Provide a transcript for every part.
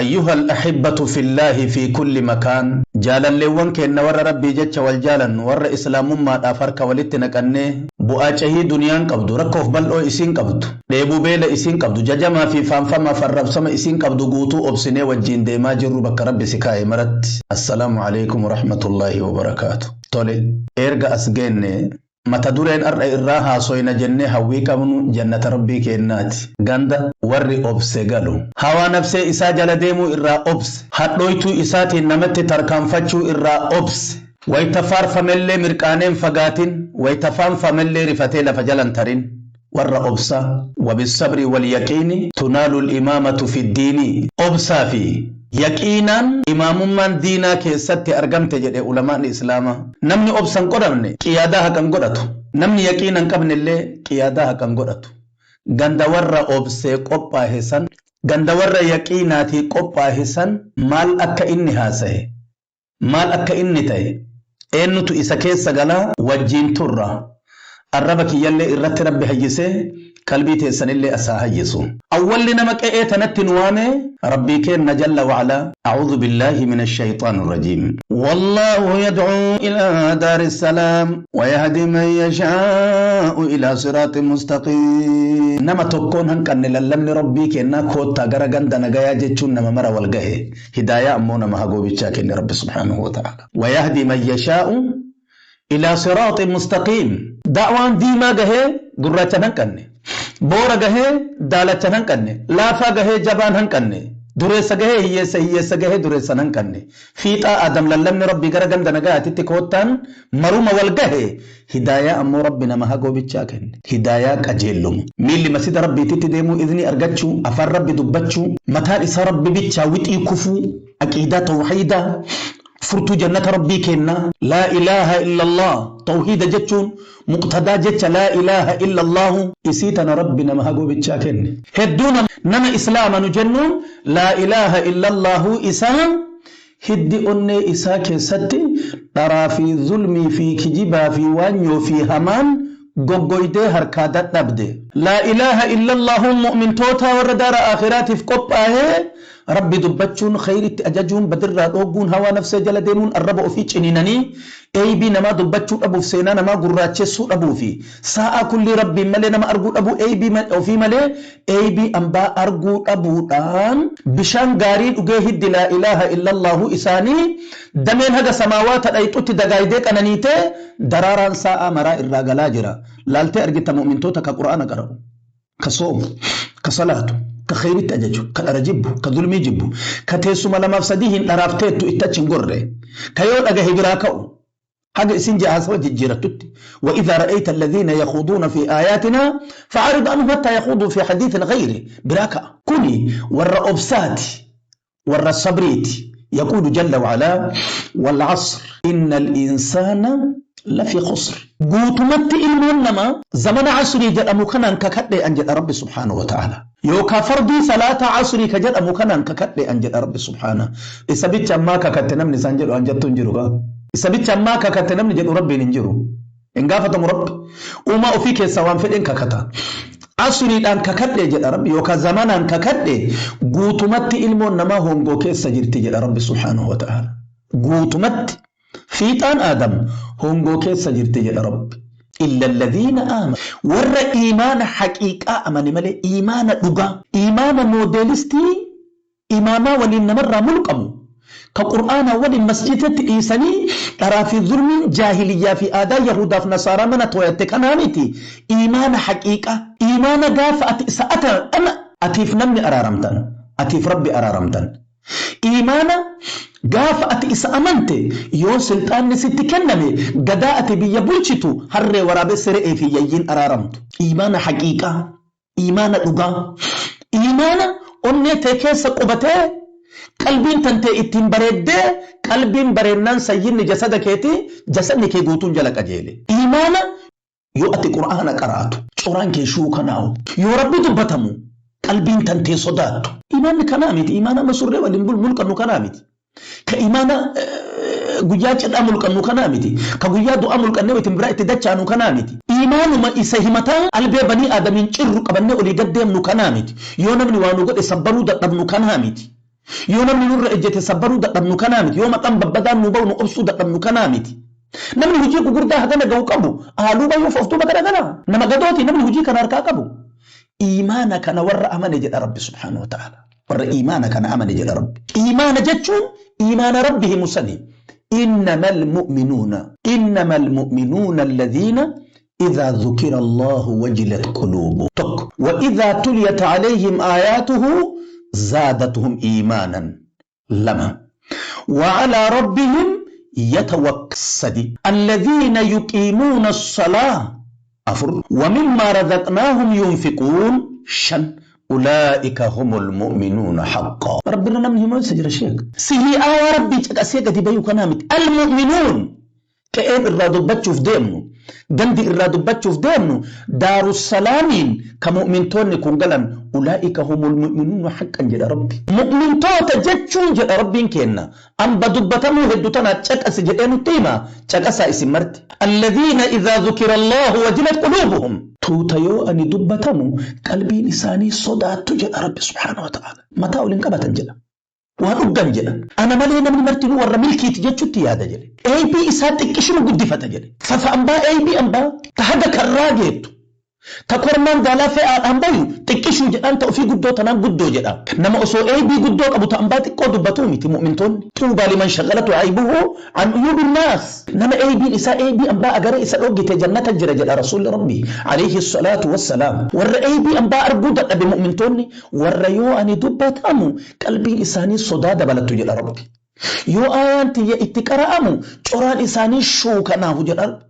أيها الأحبة في الله في كل مكان، jaalalleewwan keenna warra Rabbii jecha wal jaalannu، warra islaamummaadhaaf harka walitti naqannee bu'aa cehii duniyaan qabdu، rakkoof bal'oo isiin qabdu، dheebuu beela isiin qabdu، jajamaa fi faanfamaa farrabsama isiin qabdu guutuu obsinee wajjiin deemaa jirru، bakka Rabbi si kaa'e maratti assalaamu alaikum warahmatullaahi wabarakaatu. Tole, erga as geenne mata dureen har'a irraa haasoyna jennee hawwii qabnu jannata Rabbii kennaati. Ganda warri obse galu, hawaa nafsee isaa jala deemuu irraa obse, hadhooytuu isaatiin namatti tarkaanfachuu irraa obse, wayta faarfamellee mirqaaneen fagaatin, wayta faanfamellee rifatee lafa jalan tarin, warra obsa. وبالصبر واليقين تنال الإمامة في الدين. Obsaa fi yaqiinaan imaamummaan diinaa keessatti argamte jedhe ulamaan islaamaa. Namni obsan godhamne qiyaadaa haqan godhatu, namni yaqiina hin qabne illee qiyaadaa haqan godhatu. Ganda warra obsee qophaahe san, ganda warra yaqiinaatii qophaahe san, maal akka inni haasahe, maal akka inni ta'e, eenyutu isa keessa galaa, wajjiin turra. Arraba kiyyallee irratti Rabbi hayyisee, qalbii teessanillee asaa hayyisu. Awwalli nama qe'ee tanatti nu waame Rabbii keenna jalla wa'alaa. أعوذ بالله من الشيطان الرجيم. والله يدعو إلى دار السلام ويهدي من يشاء إلى صراط مستقيم. Nama tokkoon hanqanne lallabni Rabbii kennaa. Koottaa gara ganda nagayaa jechuun nama mara wal gahe. Hidaayaa ammoo nama hagoobichaa kenne Rabbi سبحانه وتعالى. ويهدي من يشاء إلى صراط مستقيم. Da'waan diimaa gahee gurraacha hanqanne, boora gahee daalacha hanqanne, laafaa gahee jabaan hanqanne, dureessa gahee hiyyeessa, hiyyeessa gahee dureessa hanqanne. Fiixaa Adam lallabni Rabbi gara ganda nagaatitti koottaan maruma wal gahe. Hidaayaa ammoo Rabbi nama hagoo bichaa kenne. Hidaayaa qajeellumu, miilli masjida Rabbiititti deemuu izni argachuu, afaan Rabbi dubbachuu, mataan isaa Rabbi bichaa wixii kufuu, aqiidaa tawxiidaa, furtuu jannata Rabbii kenna لا إله إلا الله. Tawhiida jechuun muqtadaa jecha لا إله إلا الله. Isii tana Rabbi nama hagoo bichaa kenne. Hedduu nama islaama nu jennuun لا إله إلا الله isaa hiddi onnee isaa keessatti dharaa fi zulmii fi kijibaa fi waanyoo fi hamaan goggoydee harkaa dadhabde. لا إله إلا الله mu'mintoota warra daara aakhiraatiif qophaa'ee Rabbi dubbachuun, khayritti ajajuun, badirraa dhoogguun, hawaa nafsee jala deemuun, arraba ofii ciniinanii eeybii namaa dubbachuu dhabuuf, seenaa namaa gurraachessuu dhabuu fi sa'a kulli Rabbiin malee nama arguu dhabuu, eeybii ofii malee eeybii ambaa arguu dhabuudhaan bishaan gaarii dhugee hiddi لا إله إلا الله isaanii dameen haga samaawaata dhayxutti dagaayidee qananiitee daraaraan sa'a maraa irraa galaa jira. Laaltee argita mu'mintoota ka Qur'aana qara'u, ka soomu, ka salaatu, ka khayritti ajaju, ka dhara jibbu, ka zulmii jibbu, ka teessuma lamaaf sadii hin dharaafteettu itti achi hin gorre, ka yoo dhagahe biraa ka'u haga isin jahaasawa jijjiirattutti. وإذا رأيت الذين يخوضون في آياتنا فأعرض عنهم حتى يخوضوا في حديث غيره. Biraa ka'a. Kuni warra obsaati، warra sabriiti. يقول جل وعلا: والعصر إن الإنسان لفي خسر. Guutumatti ilmoon namaa zamana casrii jedhamu kanaan kakadhe an jedha Rabbi سبحانه وتعالى. Yookaa fardii salaata casrii ka jedhamu kanaan kakadhe an jedha Rabbi سبحانه. Isa bicha ammaa kakatte namni isaan jedhu an jettu hin jiru kaa. Isa bicha ammaa kakatte namni jedhu Rabbiin hin jiru. Hin gaafatamu Rabbi. Uumaa ofii keessaa waan fedhen kakata. Asriidhaan kakadhe jedha Rabbi, yookaan zamanaan kakadhe. Guutumatti ilmoon namaa hongoo keessa jirti jedha Rabbi سبحانه وتعالى. Guutumatti fiixaan Aadam hongoo keessa jirti jedha Rabbi. إلا الذين آمنوا، warra iimaana haqiiqaa amane malee. Iimaana dhugaa, iimaana moodelistii imaamaa waliin namarraa mulqamu, ka Qur'aana waliin masjidatti dhiisanii dharaa fi zulmiin jaahiliyyaa fi aadaa yahudaaf nasaaraa mana tooyatte kanaa miti. Iimaana haqiiqaa, iimaana gaafa ati sa'ata ana atiif namni araaramtan, atiif Rabbi araaramtan, iimaana gaafa ati isa amante yoo silxaanni sitti kenname gadaa ati biyya bulchitu harree, waraabessi, re'ee fi yayyiin araaramtu. Iimaana haqiiqaa, iimaana dhugaa, iimaana onnee tee keessa qubatee qalbiin tantee ittiin bareeddee, qalbiin bareennaan sayyinni jasada keetii, jasadni kee guutuun jala qajeele. Iimaana yoo ati Qur'aana qaraatu coraan kee shuukanaa'u, yoo Rabbi dubbatamu qalbiin tantee sodaattu. Iimaanni kanaa miti. Iimaana amma surree waliin mulqannu kanaa miti. Ka iimaana guyyaa cidhaa mulqannu kanaa miti. Ka guyyaa du'aa mulqannee ittiin biraa itti dachaanu kanaa miti. Iimaanuma isa himataa albee banii aadamiin cirru qabannee olii gad deemnu kanaa miti. Yoo namni waa nu godhe sabbaruu dadhabnu kanaa miti. Yoo namni nurra ejjete sabbaruu dadhabnu kanaa miti. Yoo maqaan babbadaan nu bahu nu obsuu dadhabnu kanaa miti. Namni hojii gugurdaa hagana gahu qabu haaluu bahuuf of duuba garagala. Nama gadooti namni hojii kana harkaa qabu. Iimaana kana warra amane jedha Rabbi subhaanahu wa ta'ala. Warra iimaana kana amane jedha Rabbi. Iimaana jechuun iimaana Rabbi himu sani. إنما المؤمنون إنما المؤمنون الذين إذا ذكر الله وجلت قلوبهم وإذا تليت عليهم آياته زادتهم إيمانا لما وعلى ربهم يتوكل الذين يقيمون الصلاة أفر ومما رزقناهم ينفقون شن أولئك هم المؤمنون حقا. ربنا نمني ما سجل الشيخ سهي آية ربي تكسيك دي بيو كنامت المؤمنون كأين الرادو باتشوف ديمنو gandi irraa dubbachuuf deemnu daarussalaamiin ka mu'mintoonni kun galan ulaa'ika humul mu'minuuna haqqan jedha Rabbi. Mu'mintoota jechuun jedha Rabbiin kenna amba dubbatamuu hedduu tana caqasi jedhee nutti hima caqasaa isin marti. Alladhiina idhaa dhukira Allahu wajilat quluubuhum tuuta yoo ani dubbatamu qalbiin isaanii sodaattu jedha Rabbi subhaanahu wa ta'ala. Mataa waliin qabatan jedha. Waan dhuggan jedha. Ana malee namni martinuu warra milkiiti jechutti yaada jedhe. Eebii isaa xiqqishuma guddifata jedhe. Fafa ambaa eebii ambaa ta haga karraa geettu. Ta kormaan gaalaa fe'aadhaan bayu xiqqishuu jedhaan ta ofii guddoo tanaan guddoo jedha. Nama osoo eebii guddoo qabu ta ambaa xiqqoo dubbatuu miti mu'mintoonni. Tuubaa liman shagalatu aybuhu an uyuubi naas. Nama eebiin isaa eebii ambaa agaree isa dhoggite jannata jira jedha rasuulli Rabbi alayhi salaatu wassalaam. Warra eebii ambaa arguu dadhabe mu'mintoonni warra yoo ani dubbatamu qalbiin isaanii sodaa dabalattu jedha Rabbi. Yoo aayaan tiyya itti qara'amu coraan isaanii shuukanaahu jedha Rabbi.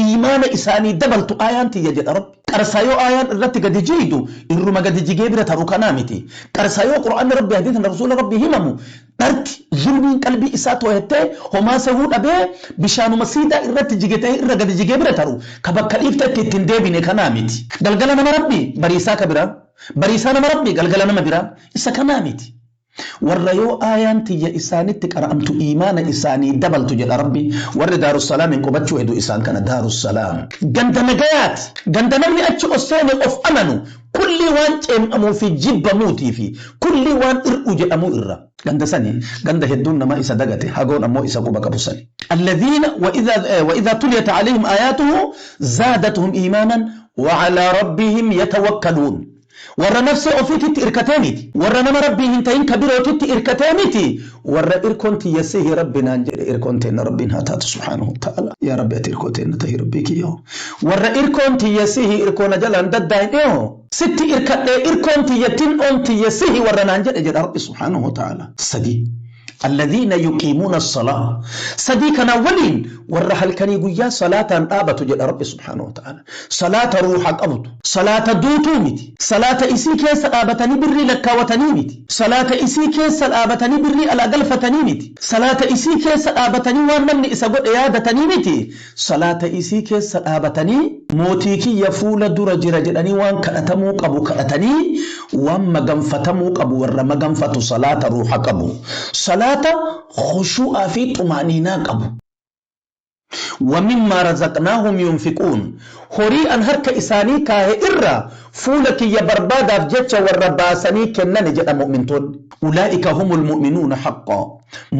Iimaana isaanii dabaltu aayaan tiyya jedha Rabbi. Qarsaa yoo aayaan irratti gadi jiidu irruma gadi jigee bira taru kanaa miti. Qarsaa yoo Qur'aanni Rabbi hadiisni Rasuula Rabbi himamu dharti zulmiin qalbii isaa too'attee homaa sehuu dhabee bishaanuma siidaa irratti jige ta'ee irra gadi jigee bira taru ka bakka dhiiftetti ittiin deebine kanaa miti. Galgala nama Rabbi bariisaa ka biraa bariisaa nama Rabbi galgala nama biraa isa kanaa miti. Warra yoo aayaan tiyya isaanitti qara'amtu iimaana isaanii dabaltu jedha Rabbi. Warri daarussalaamiin qubachuu hedu isaan kana daarussalaam. Ganda nagayaati. Ganda namni achi os seene of amanu kulli waan ceem'amuu fi jibbamuutii fi kulli waan ir'u jedhamuu irra. Ganda sani ganda hedduun nama isa dagate hagoon ammoo isa quba qabu sani. Alladhiina wa idhaa tuliyat alayhim aayaatuhu zaadatuhum iimaanan wa alaa rabbihim yatawakkaluun. Warra nafsee ofiititti irkatee miti. Warra nama rabbii hin ta'in ka birootitti irkatee miti. Warra irkoon tiyya sihi rabbi naan jedhe irkoon teenna rabbiin haa taatu subhaanahu wa ta'ala. Yaa rabbi ati irkoo teenna tahi rabbii kiyyoo. Warra irkoon tiyya sihi irkoona jalaan daddaa hin dhiyoo. Sitti irkadhee irkoon tiyya tin'oon tiyya sihi warra naan jedhe jedha rabbi subhaanahu wa ta'ala. Sadii. الذين يقيمون الصلاة صديقنا ولين ورا هلكني قيا صلاة آبة جل رب سبحانه وتعالى صلاة روح قبض صلاة دوتو متي صلاة إسي كيس آبتني بري لكاوتني متي صلاة إسي كيس آبتني بري على قلفتني متي صلاة إسي كيس آبتني وانمني إسا قد إيادتني متي صلاة إسي كيس آبتني موتيكي يفول درجر جلني وان كأتمو قبو كأتني وان مغنفتمو قبو ور مغنفت صلاة روح قبو صلاة خشوع في طمأنينة قبو. ومما رزقناهم ينفقون هوري أن هرك إساني كاه إرى فولك يا بربادة في جتش والرباسني كنن جد مؤمنتون أولئك هم المؤمنون حقا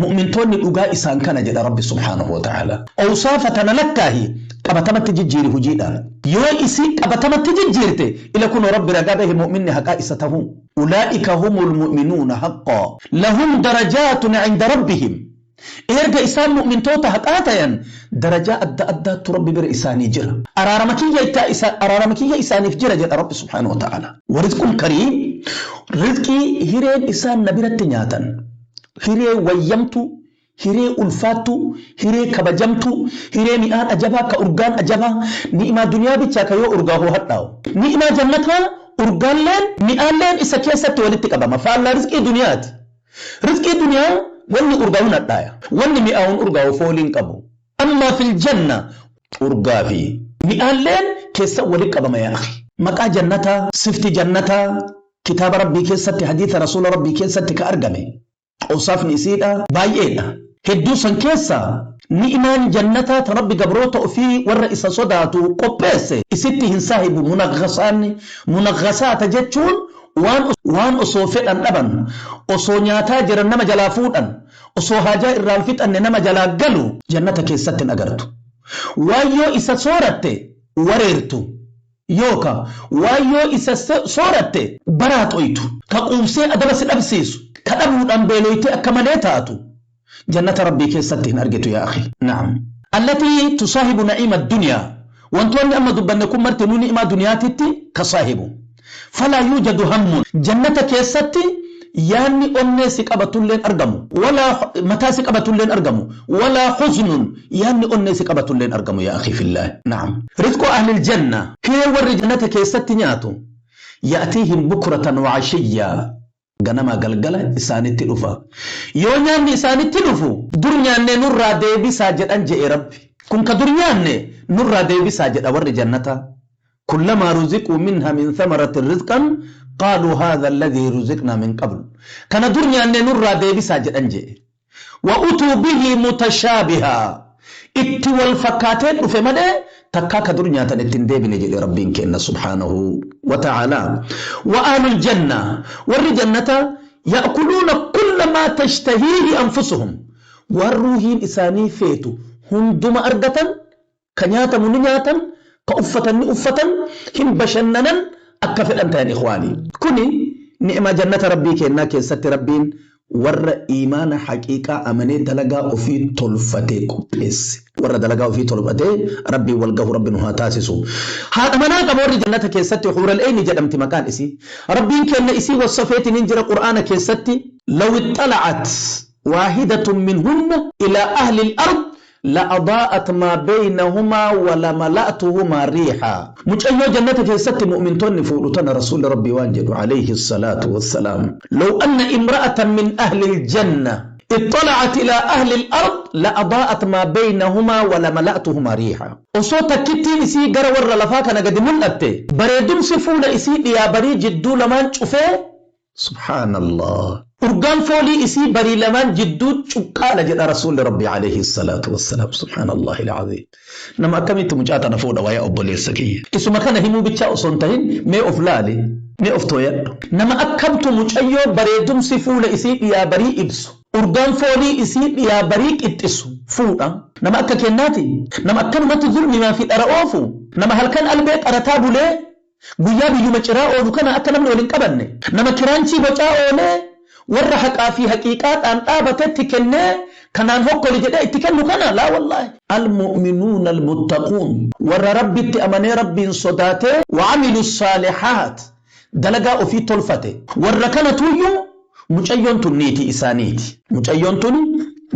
مؤمنتون الأجاء إسان كان جد ربي سبحانه وتعالى أوصافة لكاهي قبتمت تجيري هجيدا يو إسي قبتمت تجيرتي إلى كن رب رقابه مؤمن حقا إسته أولئك هم المؤمنون حقا لهم درجات عند ربهم erga isaan mu'mintoota haqaa ta'an darajaa adda addaattu rabbi bira isaanii jira. Araarama kiyya isaaniif jira jedha rabbi subhaanahu wa ta'ala. Warizqun kariim rizqii hireen isaan na biratti nyaatan hiree wayyamtu hiree ulfaattu hiree kabajamtu hiree mi'aan ajabaa ka urgaan ajabaa ni'imaa duniyaa bichaa ka yoo urgaa hoo hadhaa'u ni'imaa jannataa urgaalleen mi'aalleen isa keessatti walitti qabama faallaa rizqii duniyaati. Rizqii duniyaa wanni urgaa'uun hadhaaya wanni mi'aawun urgaa'u fooliin qabu amma fil janna urgaa fi mi'aalleen keessa walitti qabama yaa akhi maqaa jannataa sifti jannataa kitaaba rabbii keessatti hadiisa rasuula rabbii keessatti ka argame awsaafni isiidha baay'eedha hedduu san keessa ni'imaan jannataa ta rabbi gabroota ofii warra isa sodaatu qopheesse isitti hin saahibu munaggasaanni munaggasaata jechuun Waan osoo fedhan dhaban, osoo nyaataa jiran nama jalaa fuudhan, osoo haajaa irraan fixanne nama jalaa galu jannata keessatti hin agartu. Waan yoo isa sooratte wareertu yookaan waan yoo isa sooratte baraa xoytu, ka quubsee adaba si dhabsiisu, ka dhabuudhaan beeloytee akka malee taatu jannata Rabbii keessatti hin argitu, yaa akhi. Na'am. Allatii tusaahibu na'iima addunyaa. Wantoonni amma dubbanne kun martinuu ni'imaa duniyaatitti ka saahibu. Falaa yuujadu hammun. Jannata keessatti yaanni onnee si qabatulleen argamu. Walaa mataa si qabatulleen argamu. Walaa huznun, yaanni onnee si qabatulleen argamu, yaa akhi fillah. Na'am. Rizqu ahlil janna. Hiree warri jannata keessatti nyaatu. Ya'tiihim bukratan wa ashiyyaa. Ganama galgala isaanitti dhufa. Yoo nyaanni isaanitti dhufu, dur nyaanne nurraa deebisaa jedhan je'e Rabbi. Kun ka dur nyaanne nurraa deebisaa jedha warri jannataa. كلما رزقوا منها من ثمرة رزقا قالوا هذا الذي رزقنا من قبل. كان dur nyaanne nurraa deebisaa jedhan je'e. وأتوا به متشابها. Itti wal fakkaateen dhufe malee takkaa ka dur nyaatan ittiin deebine jedhe Rabbiin kenna سبحانه وتعالى. وأهل الجنة, warri jannata, يأكلون كل ما تشتهيه أنفسهم. Waan ruuhiin isaanii feetu hunduma argatan, ka nyaatamu ni nyaatan, ka uffatan ni uffatan, hin bashannanan akka fedhan ta'an, ikhwaanii. Kuni ni'ima jannata Rabbii kennaa keessatti Rabbiin warra iimaana haqiiqaa amanee dalagaa ofii tolfatee qopheesse. Warra dalagaa ofii tolfatee Rabbiin wal gahu Rabbi nu haa taasisu. Haadha manaa qaba warri jannata keessatti, Huural Eyni jedhamti maqaan isii. Rabbiin kenna isii wassafeetiin hin jira Qur'aana keessatti. لو اطلعت واحدة منهن إلى أهل الأرض لأضاءت ما بينهما ولملأتهما ريحا. Mucayyoo jannata keessatti mu'mintoonni fuudhutan rasuulli Rabbi waan jedhu عليه الصلاة والسلام: لو أن امرأة من أهل الجنة اطلعت إلى أهل الأرض لأضاءت ما بينهما ولملأتهما ريحا. Osoo takkittiin isii gara warra lafaa kana gadi mul'atte, bareedumsi fuula isii dhiyaa barii jidduu lamaan cufee, سبحان الله, urgaan foolii isii barii lamaan jidduu cuqqaala jedha rasuulli Rabbi عليه الصلاة والسلام. سبحان الله العظيم. Nama akkamitti mucaa tana fuudha wayaa obboleessa kiyya? Isuma kana himuu bichaa osoo hin tahin, mee of laali, mee of tooyadhu. Nama akkamtu mucayyoo bareedumsi fuula isii dhiyaa barii ibsu, urgaan foolii isii dhiyaa barii qixxisu fuudha? Nama akka kennaati? Nama akkanumatti zulmimaa fi dhara oofu, nama halkan albee qarataa bulee guyyaa biyyuma ciraa oolu kana akka namni waliin qabanne, nama kiraanchii bocaa oolee warra haqaa fi haqiiqaadhaan dhaabatetti kennee kanaan hokkoli jedhee itti kennu kana? لا والله. المؤمنون المتقون, warra Rabbitti amanee Rabbiin sodaatee, وعملوا الصالحات, dalagaa ofii tolfate, warra kana tuyyuu mucayyoon tun niitii isaaniiti. Mucayyoon tun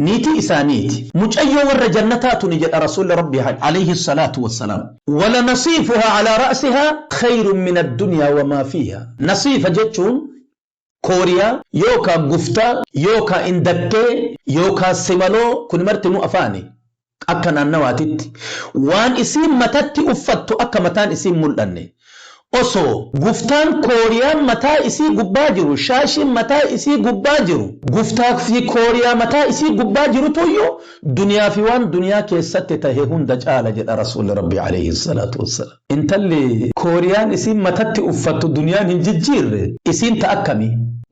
niitii isaaniiti. Mucayyoo warra jannataa tuni jedha rasuulli Rabbi عليه الصلاة والسلام. ولنصيفها على رأسها خير من الدنيا وما فيها. Nasiifa jechuun kooriyaa yookaan guftaa yookaan indakkee yookaan simaloo, kun martinuu afaani akka naannawaatitti. Waan isiin matatti uffattu akka mataan isiin mul'anne, osoo guftaan kooriyaan mataa isii gubbaa jiru, shaashiin mataa isii gubbaa jiru, guftaa fi kooriyaa mataa isii gubbaa jiru tuyyuu duniyaa fi waan duniyaa keessatti tahe hunda caala jedha rasuulli Rabbi عليه الصلاة والسلام. Intalli kooriyaan isiin matatti uffattu duniyaan hin jijjiirre isiin ta akkami?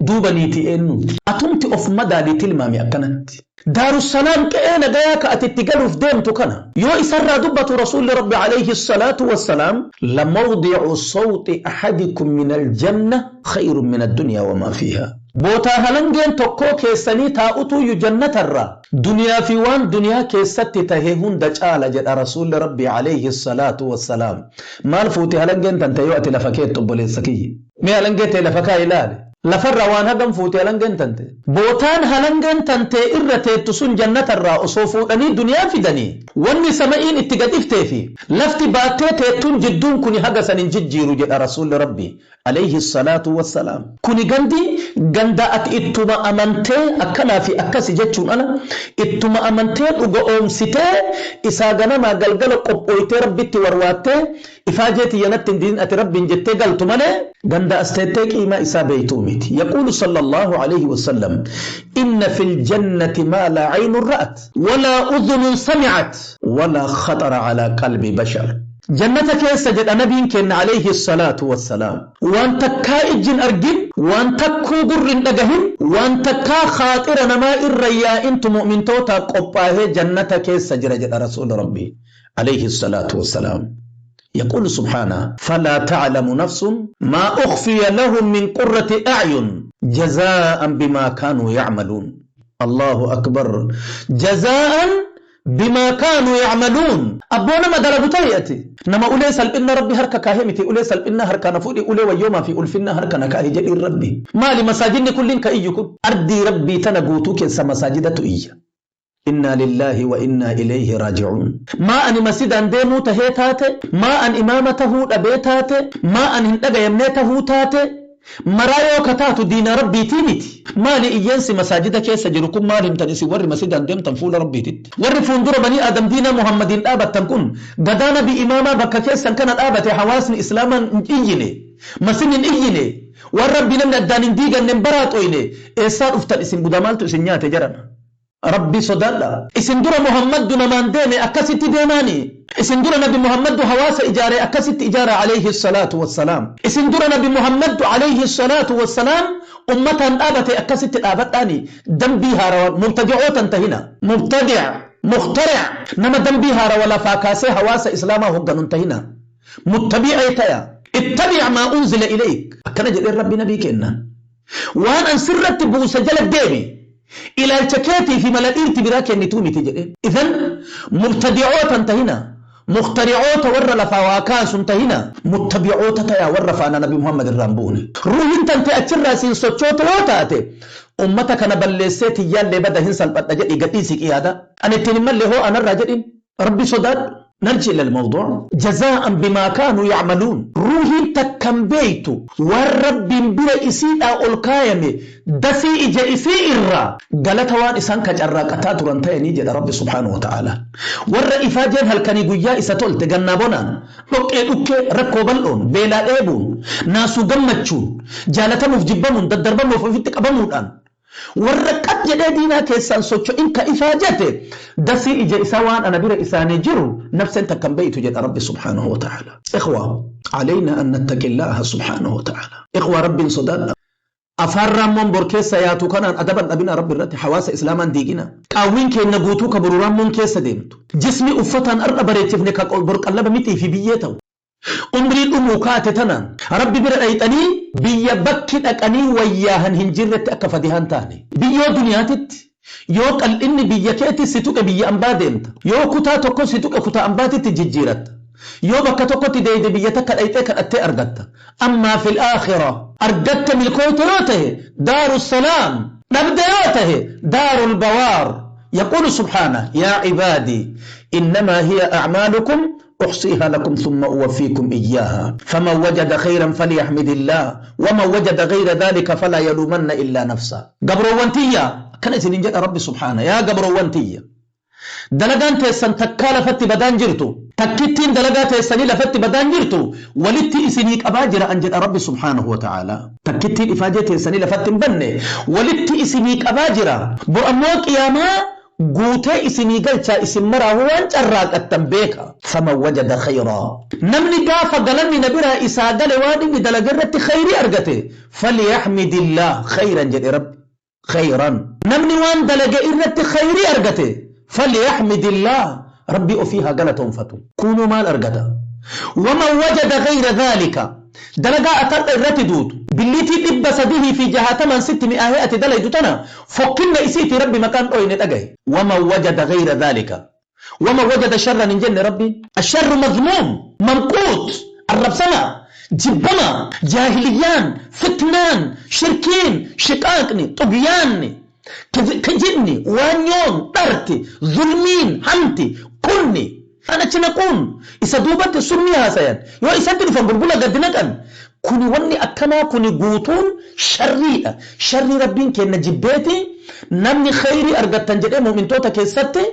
Duuba niitii eenyu? Atumti of madaalii tilmaami akkanatti. Daarussalaam qe'ee nagayaa ka ati itti galuuf deemtu kana yoo isarraa dubbatu rasuulli Rabbi عليه الصلاة والسلام: لموضع سوط أحدكم من الجنة خير من الدنيا وما فيها. Bootaa halangeen tokkoo keessanii taa'utuyyuu jannatarraa duniyaa fi waan duniyaa keessatti tahe hunda caala jedha rasuulli Rabbi عليه الصلاة والسلام. Maal fuute halangeen tante yoo ati lafa keettu? Obboleessa kiyya, mee halangee ta'e lafa kaa ilaale. Lafarra waan hagam fuute halangeen tante? Bootaan halangeen tante irra teettu sun jannatarraa osoo fuudhanii duniyaa fidanii, wanni sama'iin itti gadiftee fi lafti baattee teettuun jidduun kuni haga san hin jijjiiru jedha rasuulli Rabbi عليه الصلاة والسلام. Kuni gandi ganda ati ittuma amantee akkanaa fi akkasi jechuun ala, ittuma amantee dhuga oomsitee isaa ganamaa galgala qophooytee Rabbitti warwaattee ifaajeeti yanatti hin diin ati Rabbiin jettee galtu malee ganda as teettee qiimaa isaa beeytuu miti. يقول صلى الله عليه وسلم: إن في الجنة ما لا عين رأت ولا أذن سمعت ولا خطر على قلب بشر. Jannata keessa jedha nabiin kenna alayhi salaatu wassalaam. Waan takkaa ijjin argin, waan takkuu gurri hin dhagahin, waan takkaa khaaxira namaa irra yaa'intu mu'mintootaa qophaahee jannata keessa jira jedha rasuula rabbii alayhi salaatu wassalaam. يقول سبحانه فلا تعلم نفس ما أخفي لهم من قرة أعين جزاء بما كانوا يعملون. الله أكبر. جزاء بما كانوا يعملون. أبونا ما دلقوا تيأتي نما أولي سلبنا ربي هركا كاهمتي، أولي سلبنا هركا نفولي، أولي ويوما في ألفنا هركا نكاهي جدي ربي. مالي مساجدني كلين كأيكم أردي ربي تنقوتو كنسا مساجدة إيا. إنا لله وإنا إليه راجعون. ما أن مسجد ديمو تهيتاتي، ما أن إمامته أبيتاتي، ما أن هندق يمنيته تاتي، مرايو كتاتو دين ربي تيمتي. مالي إيانسي مساجد كيسا جركم مالهم تنسي ور مسجد ديم تنفول ربي تت ور فندر بني آدم دين محمد آبت تنكون قدانا بإمامة بكا كيسا كانت آبت حواسن إسلاما إيني مسن إيني والرب نمنا الدانين ديغا نمبرات أويني إيسار أفتل إسم قدامالتو إسنياتي جرنا ربي صدالله. إسن در محمد نمان ديمي أكست ديماني. إسن در نبي محمد حواس إجارة أكست إجارة عليه الصلاة والسلام. إسن در نبي محمد عليه الصلاة والسلام أمة آبت أكست آبتاني دنبي هارا مبتدعوتا انتهينا. مبتدع مخترع نما دنبي هارا ولا فاكاسي حواس إسلاما هقا انتهينا. متبعي تيا اتبع ما أنزل إليك أكنا جل ربي نبي كنا وأن أنسرت بوسجل الديمي إلى التكاتي في ملائرتي براك النتومي تجري. إذن مبتدعوت انتهينا، مخترعوت ور لفواكاس انتهينا، متبعوت تيا ور فانا نبي محمد الرامبوني روح انت انت اترى سين سوتشوت وتاتي أمتك أنا بلسيتي ياللي بدا هنسل بدا قتيسك إيه هذا أنا التنمى اللي هو أنا الراجل ربي صداد. نرجع للموضوع جزاء بما كانوا يعملون. روحي تكم بيتو والرب بلا إسيء القايم دسي إجا إسيء الرا قالتوان إسان كجرا كتاتر انتيني جد رب سبحانه وتعالى ور إفاجين هل كان يقول يا إسا تولت جنابونا أوكي أوكي ركو بلون بلا إيبون ناسو قمتشون جالتهم في جبامون ددربامو في فتك أبامون أن warra qab jedhee diinaa keessaan socho'in ka ifaajate dasii ija isaa waan ana bira isaanii jiru nafseen takkan beeytu jedha rabbi subhaanahu wa ta'ala. Ikhwa علينا أن نتقي الله سبحانه وتعالى. إخوة رب صدقنا afaan raammoon bor keessa yaatu kanaan adaban dhabina rabbi irratti hawaasa islaamaan diigina. Qaawwiin keenya guutuu ka boru raammoon keessa deemtu. Jismi uffataan ar'a bareechifne ka bor qallaba mixii fi biyyee ta'u. Umrii dhumuu kaate tanaan rabbi bira dhayxanii biyya bakki dhaqanii wayyaahan hin jirretti akka fadihaan taane. Biyyoo duniyaatitti yoo qal'inni biyya keetti si tuqe biyya ambaa deemta. Yoo kutaa tokko si tuqe kutaa ambaatitti jijjiiratta. Yoo bakka tokkotti deeyde biyya takka dhayxee kadhattee argatta. Ammaa fil aakhira argatta milkooyte yoo tahe daaru salaam, dhabde yoo tahe daarul bawaar. يقول سبحانه يا عبادي إنما هي أعمالكم أحصيها لكم ثم أوفيكم إياها فمن وجد خيرا فليحمد الله ومن وجد غير ذلك فلا يلومن إلا نفسه. قبروانتية كان إذن جاء ربي سبحانه يا قبروانتية دلقان تيسان تكا لفت بدان جرتو تكتين دلقا تيساني لفت بدان جرتو ولتي إسنيك أباجر أن جاء ربي سبحانه وتعالى تكتين إفاجة تيساني لفت بني ولتي إسنيك أباجر برأموك يا ما قوتي إسني قلتا إسن مرا هو أنت الراك التنبيكا فمن وجد خيرا نمني قافا قلني نبرا إسا قال واني دلقرت خيري أرقتي فليحمد الله خيرا جل رب خيرا نمني وان دلق إرت خيري أرقتي فليحمد الله ربي أفيها قلتهم فتو كونوا مال أرقتا ومن وجد غير ذلك دلقا أتر الرتدود بالتي تبس به في جهات من 600 دليدتنا فكنا إسيتي ربي مكان أين أجي ومن وجد غير ذلك ومن وجد شرا من جن ربي الشر مذموم ممقوت الرب سما جبما جاهليان فتنان شركين شقاقني طغياني كجبني وانيون طرتي ظلمين همتي كني أنا تنقون إذا دوبت سرميها سيان يو إذا تلفن بلبلة قدنك أن كوني وني أكنا كوني قوتون شريئة شري ربين كأن جبيتي نمني خيري أرقد تنجد مؤمن توتا كيستي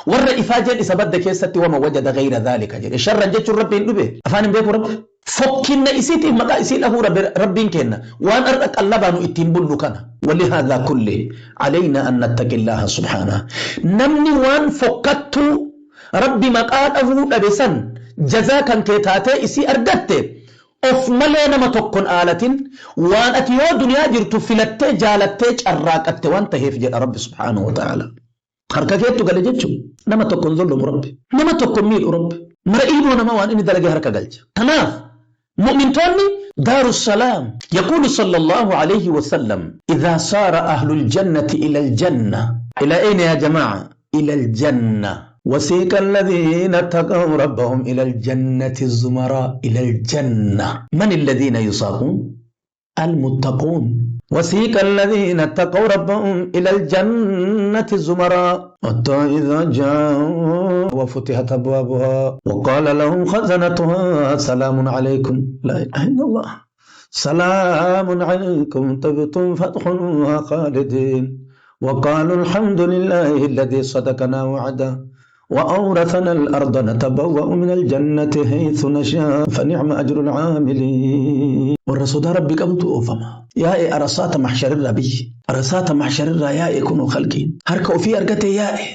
ور إفاجين إذا بد كيستي وما وجد غير ذلك جد شر جت ربين لبه أفاني بيكو رب فكنا إسيتي مقا إسي له ربين كأن وأن أرقد الله بانو إتنبلو كان ولهذا كله علينا أن نتقي الله سبحانه نمني وان فكتو ربي مقال أفو أبسن Jazaa kan kee taatee isii argatte of malee nama tokkon aalatin waan ati yoo duniyaa jirtu filattee jaalattee carraaqatte waan taheef jedha Rabbi subhaanahu wa ta'ala. Harka keettu gale jechuun nama tokkon zollomu Rabbi. Nama tokkon miidhu Rabbi. Mara ilmoo namaa waan inni dalagee harka galcha. Kanaaf mu'mintoonni daaru salaam yaquulu sallallahu alayhi wa sallam idhaa saara ahlul jannati ila aljanna ila ayna yaa jamaa'a ila aljanna وسيق الذين اتقوا ربهم إلى الجنة الزمراء إلى الجنة. من الذين يساقون؟ المتقون. وسيق الذين اتقوا ربهم إلى الجنة الزمراء حتى إذا جاءوا وفتحت أبوابها وقال لهم خزنتها سلام عليكم لا إله إلا الله سلام عليكم طبتم فادخلوها خالدين وقالوا الحمد لله الذي صدقنا وعده وأورثنا الأرض نتبوأ من الجنة حيث نشاء فنعم أجر العاملين. والرسول ربي قبض أوفما يا إيه أرسات محشر الربي أرسات محشر الرياء يكونوا خلقين هركوا في أرقته يا إيه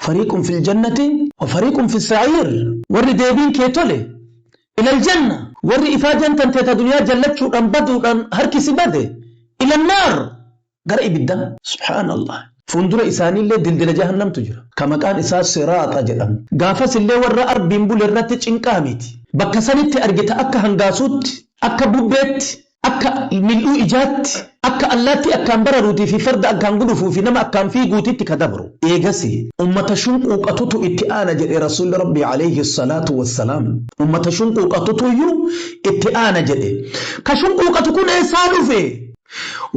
فريق في الجنة وفريق في السعير والرديبين كيتولي إلى الجنة والرئ إفاجا تنتهي دنيا جلتشو أن بدو أن هركي سبده إلى النار قرأي بالدم سبحان الله. Fuuldura isaaniillee dildila jahannamtu jira. Ka maqaan isaa siraaxa jedhamu. Gaafas illee warra arbiin bule irratti cinqaa miti. Bakka sanitti argita akka hangaasuutti, akka bubbeetti, akka mil'uu ijaatti, akka allaatti akkaan bararuutii fi farda akkaan gulufuu fi nama akkaan fiiguutitti ka dabru. Eegasi ummata shunquuqatutu itti aana jedhe Rasuulli Rabbi alayhi salaatu wassalaam. Ummata shunquuqatutu iyyuu itti aana jedhe. Ka shunquuqatu kun eessaa dhufe?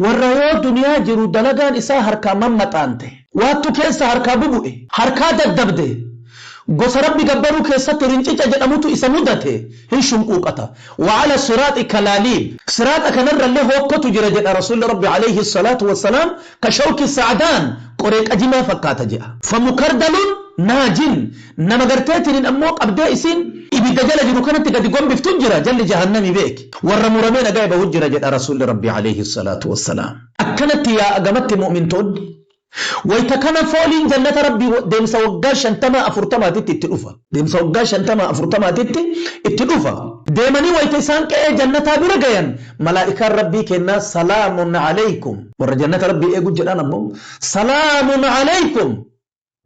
Warra yoo duniyaa jiru dalagaan isaa harkaa mammaxaante waattu keessa harkaa bubu'e harkaa daddabde gosa rabbi gabbaruu keessatti rincica jedhamutu isa mudate hin shunquuqata. Wa'ala siraaxi kalaaliib siraaxa kanarrallee hookkotu jira jedha Rasuulli Rabbi alayhi salaatu wassalaam ka shawki sa'adaan qoree qajimaa fakkaata jedha. Famukardaluun naajin nama garteetiniin ammoo qabdee isiin ibidda jala jiru kanatti gadi gombiftu jira jalli jahannami beeki warra muramee nagaa bahu jira jedha Rasuulli Rabbi alayhi salaatu wassalaam. Akkanatti yaa gamatti mu'mintoonni wayta kana fooliin jannata Rabbi deemsa waggaa 50-40 itti dhufa. Deemsa waggaa 50-40 itti dhufa. Deemanii wayta isaan qe'ee jannataa bira gayan malaa'ikaan Rabbii kennaa salaamun alaykum warra jannata Rabbii eegu jedhan ammoo salaamun alaykum.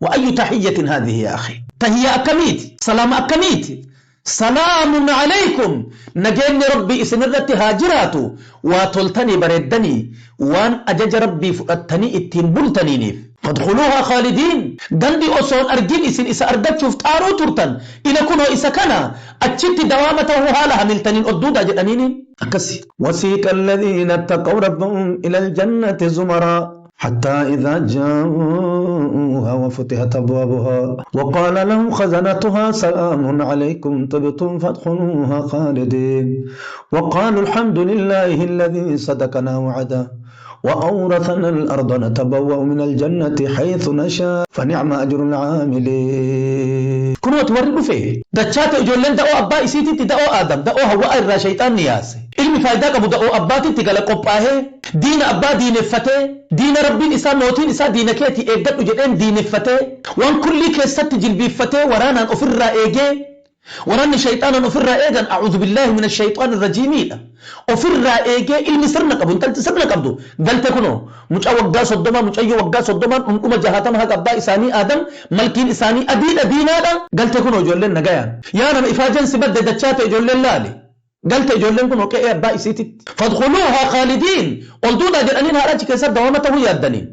وأي تحية هذه يا أخي؟ تحية أكميت سلام أكميت سلام عليكم نجيني ربي إسنرتي هاجراتو وتلتني بردني وان أجج ربي فؤتني اتنبلتني نيف فادخلوها خالدين قندي أصول أرجين إسن إسا أردت شفت آرو ترتن إلى كنو إسا كان أتشت دوامته هالها ملتنين أدودا جدنين أكسي. وسيق الذين اتقوا ربهم إلى الجنة زمرا حتى إذا جاءوها وفتحت أبوابها وقال لهم خزنتها سلام عليكم طبتم فادخلوها خالدين وقالوا الحمد لله الذي صدقنا وعده وأورثنا الأرض نتبوأ من الجنة حيث نشاء فنعم أجر العاملين. كنوت ورد فيه دتشات إجولين دأو أبا إسيتي دأو آدم دأو هواء الرشيطان نياسي ilmi faayidaa qabu da'oo abbaatitti gala qophaa'ee diina abbaa diineffatee diina rabbiin isaa mootiin isaa diina keetii eeggadhu jedheen diineffatee waan kullii keessatti jilbiiffatee waraanaan ofirraa eegee waraanni shayxaanaan ofirraa eegan a'uudhu billaahi min ashayxaan irrajiimiidha ofirraa eegee ilmi sirna qabu intalti sirna qabdu galte kunoo mucaa waggaa 30 mucayyoo waggaa 30 dhundhuma 60 haqa abbaa isaanii Aadam malkiin isaanii adiidha diinaadha galte kunoo ijoolleen nagayaan yaa nama ifaajan si badde dachaate ijoolleen laale قلت ijoolleen kun qe'ee abbaa isiititti fadkhuluuhaa khaalidiin ol duudhaa jedhaniin haadha achi keessatti dawaama ta'uu yaaddaniin.